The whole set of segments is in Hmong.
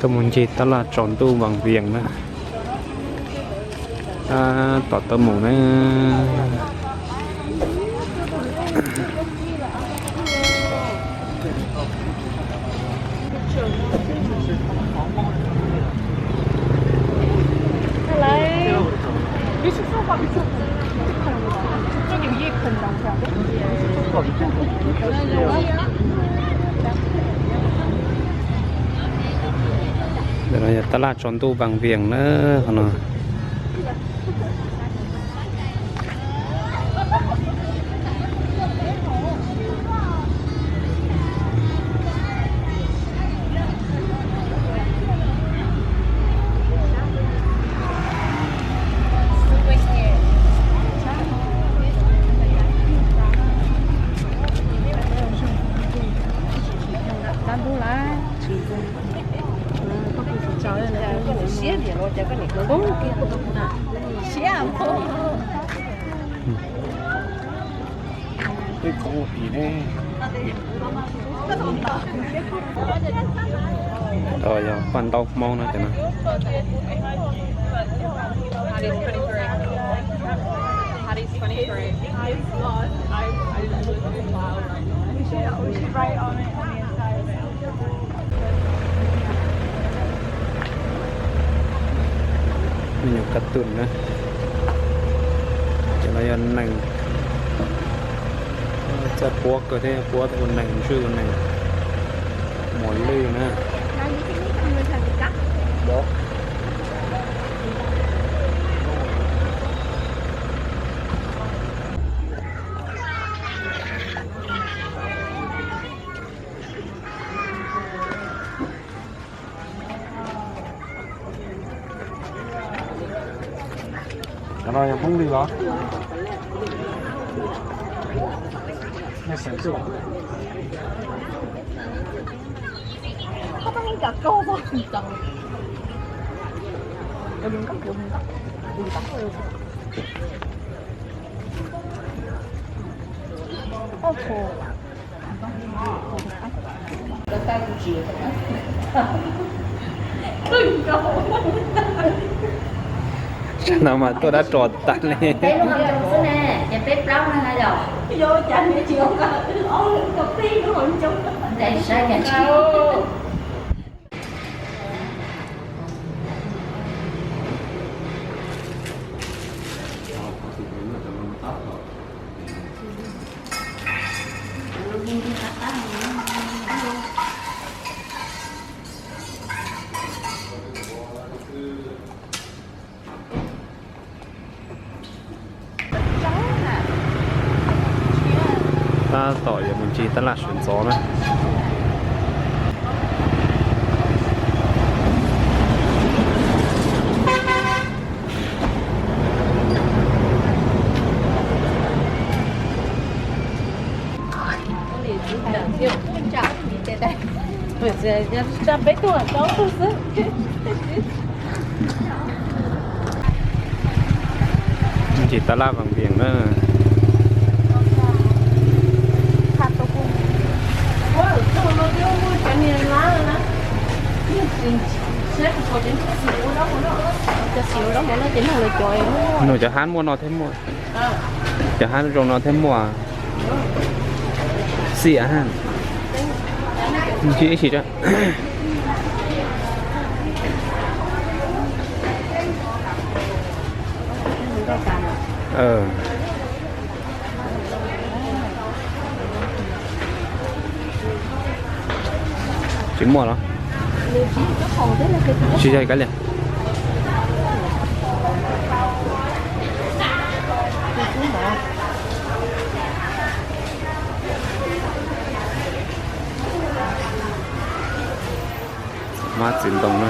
Tuaj mus ncig tab laj tsaus ntuj Vaj Vias na. Tab tom tuaj mus na. Ntawm no yog tab laj tsaus ntuj Vaj Vias na, qhov no. Yog paj ntaub Hmoob no cov no. Me nyuam kab tus na, cov no yog nees, txawj puab kawg thiab, puab ua nees, tswj ua nees, muas lwj na. Cov no yog Hmoob li los? Nej xeem xwb los? Tsam no mas tuaj dab ros tas li. Peb lub hauv ntoo xwb ne, ces peb plaub no na yom. Ntes saib niam tsis. Tab tom yuav mus ncig tab laj sawv ntxov na. Peb tug tau tug xwb. Ncig tab laj Vaj Vias na. Nug cov hab muaj no thiab muaj. Cov hab zoo no thiab muaj. Xiam hab. Ib sim. Tsis muaj los? Tsis yog kab lias. Mab txiv ntoo na.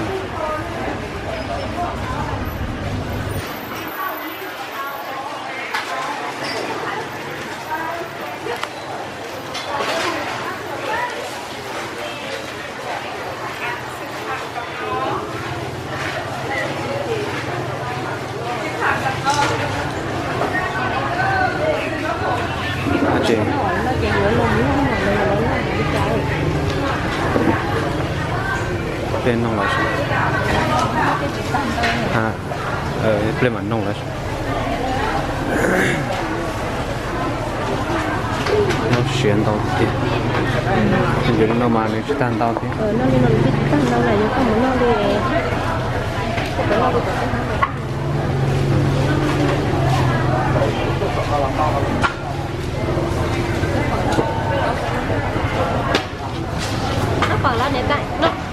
Ces Noog los, pliag mam noog los. Noj siav ntau tiag. Yus li no mas nws tsis tag ntau thiab.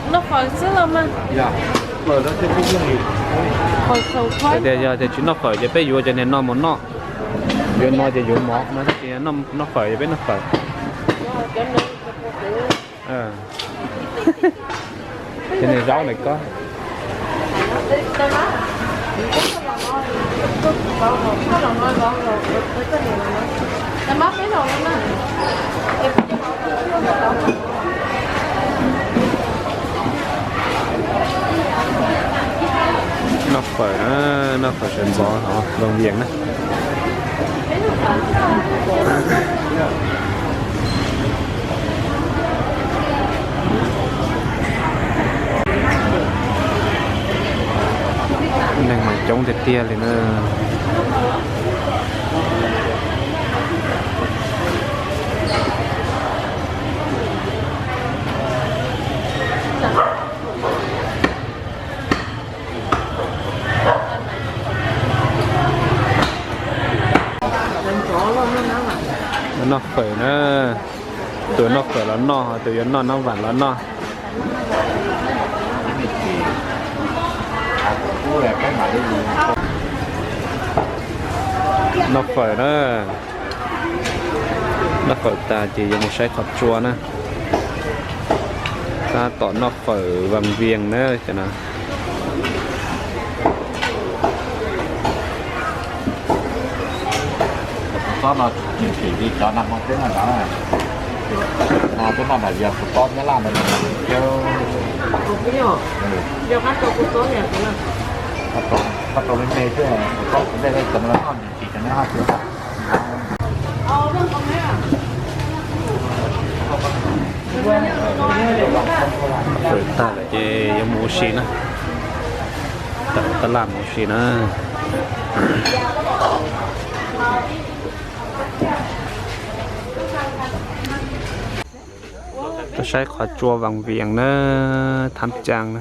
Noj fawm xwb los mas. Tias yog tias tsis noj fawm ces peb yuav cov niag no mus noj. Yuav no ces yuav mov no, tab sis noj fawm ces peb noj fawm. Cov niag zaub ntawm ko. Noj fawm na, noj fawm sawv ntxov hov Vaj Vias na. Neeg mas coob tiag tiag li na. Noj fawm na, tus noj fawm los noj, tus yuav noj nab vam los noj. Noj fawm na, noj fawm tas ces yuav mus saib qhov tsua na. Tab tom noj fawm Vaj Vias na cov no. Tus tob no tseem li cov nag hmo peb noj ntawd, hmo peb noj ntawd yog tus tob Nyab Laj ntawd. Qab rau me me xwb, tus tob kuv dej cov no noj ntsis cov no haj tsis. Fawm tag lawm ces yuav mus ua si na. Tam tab laj mus ua si na. Tuaj saib qhov tsua Vaj Vias na, Thab Caa na.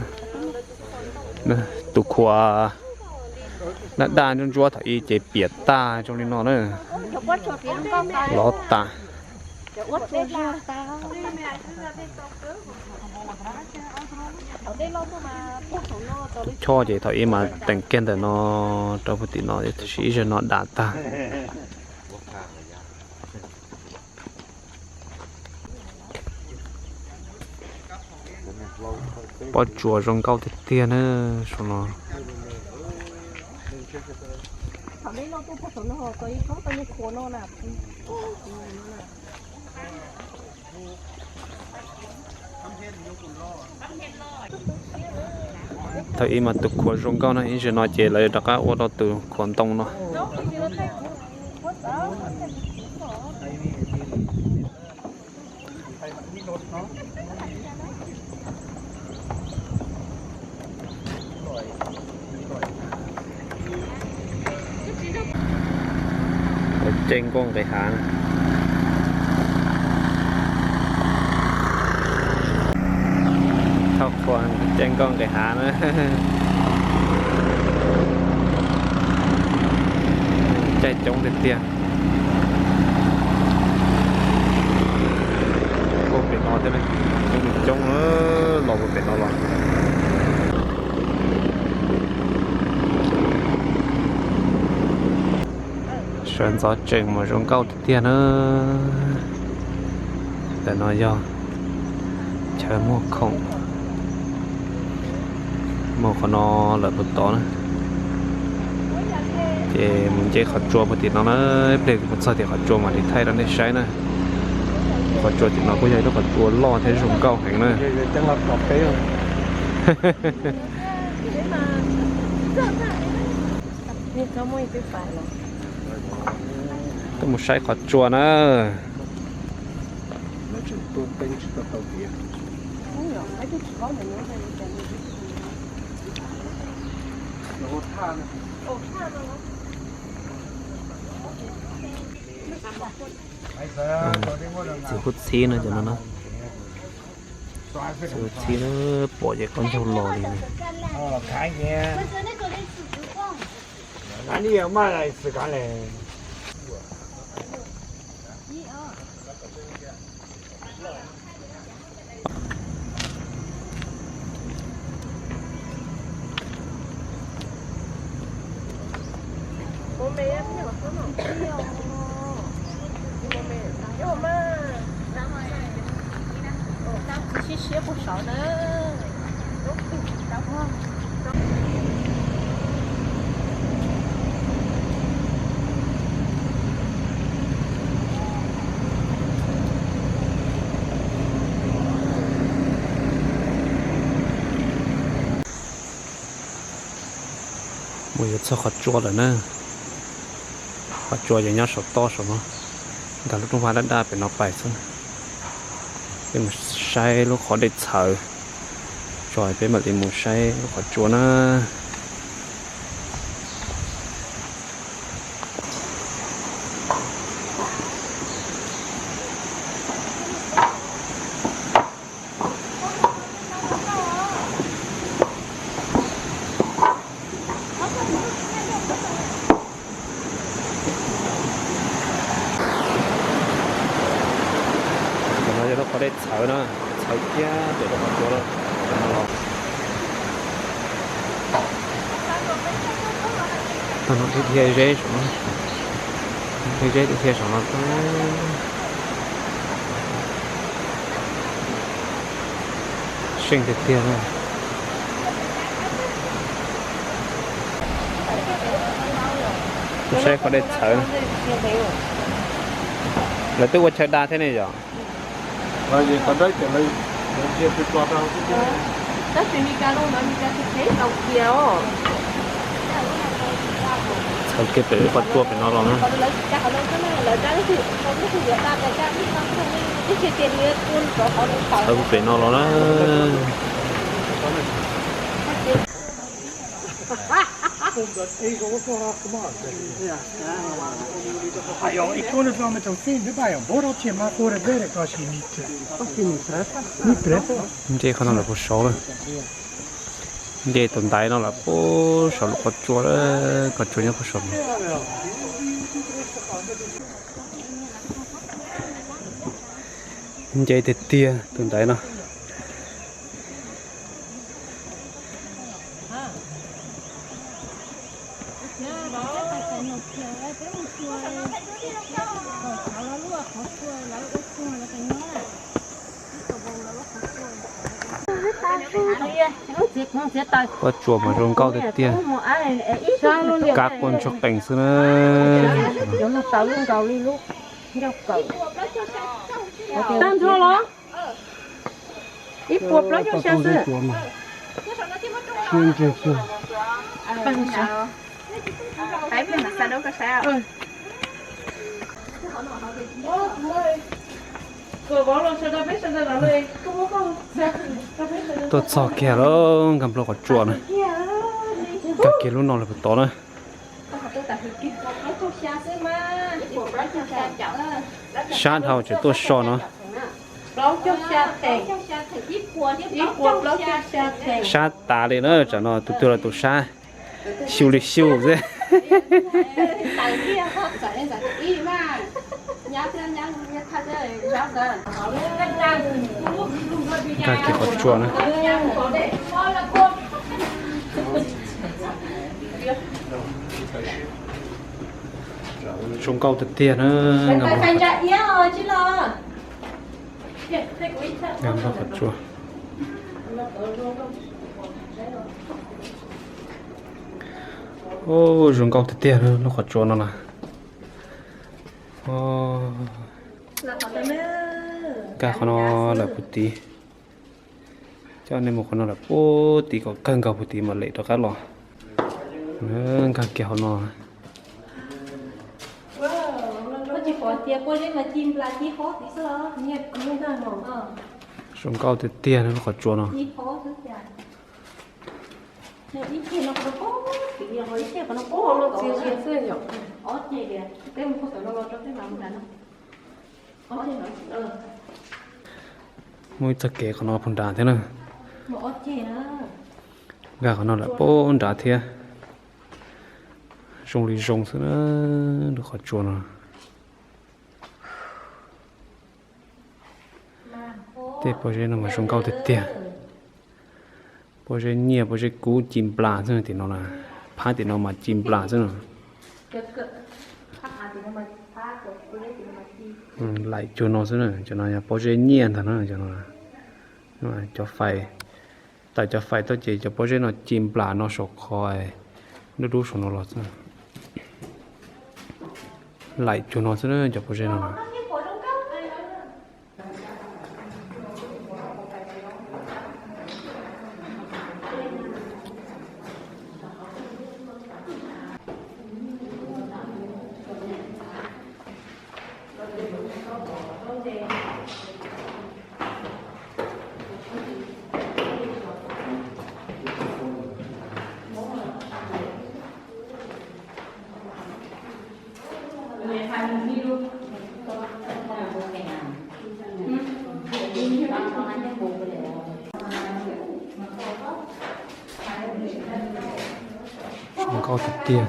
Tus khuam daj daj ntsuab ntsuab thaum ub ces piam tag zoo li no na. Lov tas. Tus choj ces thaum ub mas teem kiag ntawm no rau puag tim no, tab sis ib zaug no dam tag. Pob tsuas zoo nkauj tiag tiag na, saum no. Thaum ub mas tus khuam zoo nkauj na, ib zaug no ces lawv rov qab ua rau tus khuam ntoo no. Caij nkoj nqis hav. Thauj qhua caij nkoj nqis hav na. Caij coob tiag tiag. Puag pem no thiab, coob coob los puag pem no los. Sawv ntxov tsees mas zoo nkauj tiag tiag na. Ntawm no yog chaw muag khoom, muag qhov no lawm puag tod na. Ces mus nce qhov tsua puag tim no na, ib pliag kuv mus txog tim qhov tsua mam li thaij rau nej saib na. Qhov tsua tim no kuj yog ib lub qhov tsua loj thiab zoo nkauj heev na. Tuaj mus saib qhov tsua na. Txiv huab txhib no cov no na. Txiv huab txhib na, pom ces qaub ncaug los li na. Mus yuav txog qhov tsua lawm na. Qhov tsua ces nyob saum toj saum no. Nkag lub rooj vag daj daj pem no pais xwb. Peb mus saib lub qhov dej txhawv tso, peb mam li mus saib lub qhov tsua na. Cov no yog lub qhov dej txhawv na, txhawv kiag pem rau qhov tsua lawm. Tag no dhia zeb saum no, dhia zeb dhia saum no. Seej tiag tiag na. Saib qhov dej txhawv. Lawv twb ua chaw da thiab ne yom? Txhawv kiag pem lub qhov tsua pem no los na. Txhawv pem no los na. Nce qhov no lawm puag saud lawm. Nce tus ntaiv no lawm puag saud lub qhov tsua, qhov tsua nyob puag saud no. Nce tiag tiag tus ntaiv no. Qhov tsua mas zoo nkauj tiag tiag. Kab quaj ntsuag qees xwb na. Tag nrho los? Ib puas plaub caug xya xwb. Tuaj txog kiag lawm, nkag nplo qhov tsua na. Nkag kiag lub no lawm puag tod na. Sab dhau tseem tuaj so no. Sab tas li na, tsam no tus twg los tus sab xyu li xyu xwb. Nkag kiag qhov tsua na. Zoo nkauj tiag tiag na. Nkag nplo qhov tsua. Zoo nkauj tiag tiag lub qhov tsua no na. Nkag qhov no lawm puag tid. Coj nej mus qhov no lawm puag tid kom kawg nkaus puag tid mam lem rov qab los. Nkag kiag hauv no. Zoo nkauj tiag tiag lub qhov tsua no. Muaj ib txoj kev qhov no puag nrad thiab na. Nkag qhov no lawm puag nrad thiab. Zoo li zoo xwb na, lub qhov tsua no. Tej pob zeb no mas zoo nkauj tiag tiag. Pob zeb nyiaj, pob zeb kub ci nplas xwb tim no na. Phab tim no mas ci nplas xwb no. Laim cuag no xwb na, cov no yog pob zeb nyiaj ntag na, cov no. Cov fais, tawm cov fais tuaj ces cov pob zeb no ci nplas no saum qhov dub dub saum no los xwb. Laim cuag no xwb na cov pob zeb no. Zoo nkauj tiag tiag.